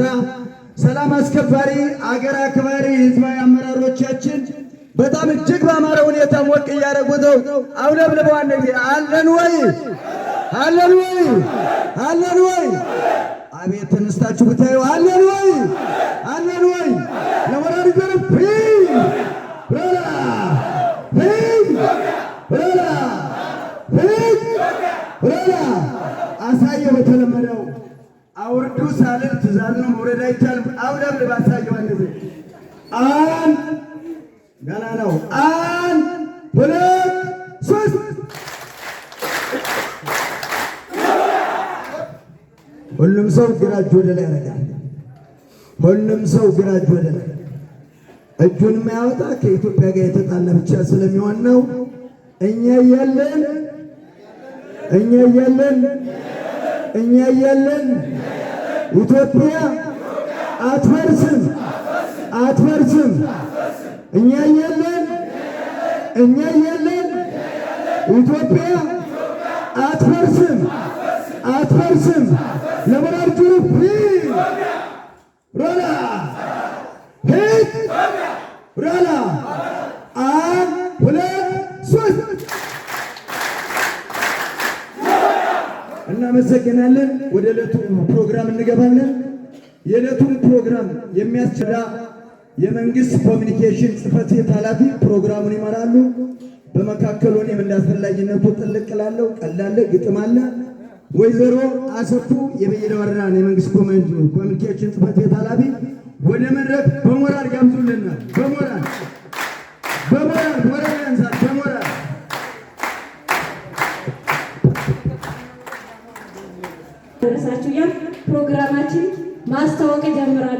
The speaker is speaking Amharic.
ሁኔታ ሰላም አስከባሪ፣ አገር አክባሪ ህዝባዊ አመራሮቻችን በጣም እጅግ ባማረ ሁኔታ ሞቅ እያደረጉት ነው። አውለብልበው አንድ ጊዜ። አለን ወይ? አለን ወይ? አለን ወይ? አቤት ተነስታችሁ ብታዩ። አለን ወይ? አለን ወይ? ለሞራል ይዘር ሮላ ሮላ ሮላ አሳየው። በተለመደው አውርዱ ሳልል ትእዛዝ ነው፣ መውረድ አይቻልም። አውለብልብ፣ አሳየው አንድ ጊዜ። አንድ፣ ገና ነው። አንድ፣ ሁለት፣ ሶስት። ሁሉም ሰው ግራ እጅ ወደ ላይ ያደርጋል። ሁሉም ሰው ግራ እጅ ወደ ላይ፣ እጁን የማያወጣ ከኢትዮጵያ ጋር የተጣላ ብቻ ስለሚሆን ነው። እኛ እያለን፣ እኛ እያለን፣ እኛ እያለን ኢትዮጵያ አትፈርስም፣ አትፈርስም። እኛ እያለን፣ እኛ እያለን ኢትዮጵያ አትፈርስም፣ አትፈርስም። ለሞራል ጁሩፕ ሮላ ሂድ ሮላ። አንድ፣ ሁለት፣ ሶስት። እናመሰግናለን። ወደ ዕለቱ ፕሮግራም እንገባለን። የዕለቱን ፕሮግራም የሚያስችላ የመንግስት ኮሚኒኬሽን ጽሕፈት ቤት ኃላፊ ፕሮግራሙን ይመራሉ። በመካከሉ እኔም እንዳስፈላጊነቱ ጥልቅ እላለሁ። ቀላለ ግጥም አለ። ወይዘሮ አሰፉ የበየዳ ወረዳን የመንግስት ኮሚኒኬሽን ጽሕፈት ቤት ኃላፊ ወደ መድረክ በሞራል ጋብዙልናል። በሞራል፣ በሞራል፣ ሞራል ያንሳል። በሞራል። ደረሳችሁ እያልኩ ፕሮግራማችን ማስታወቅ እጀምራለሁ።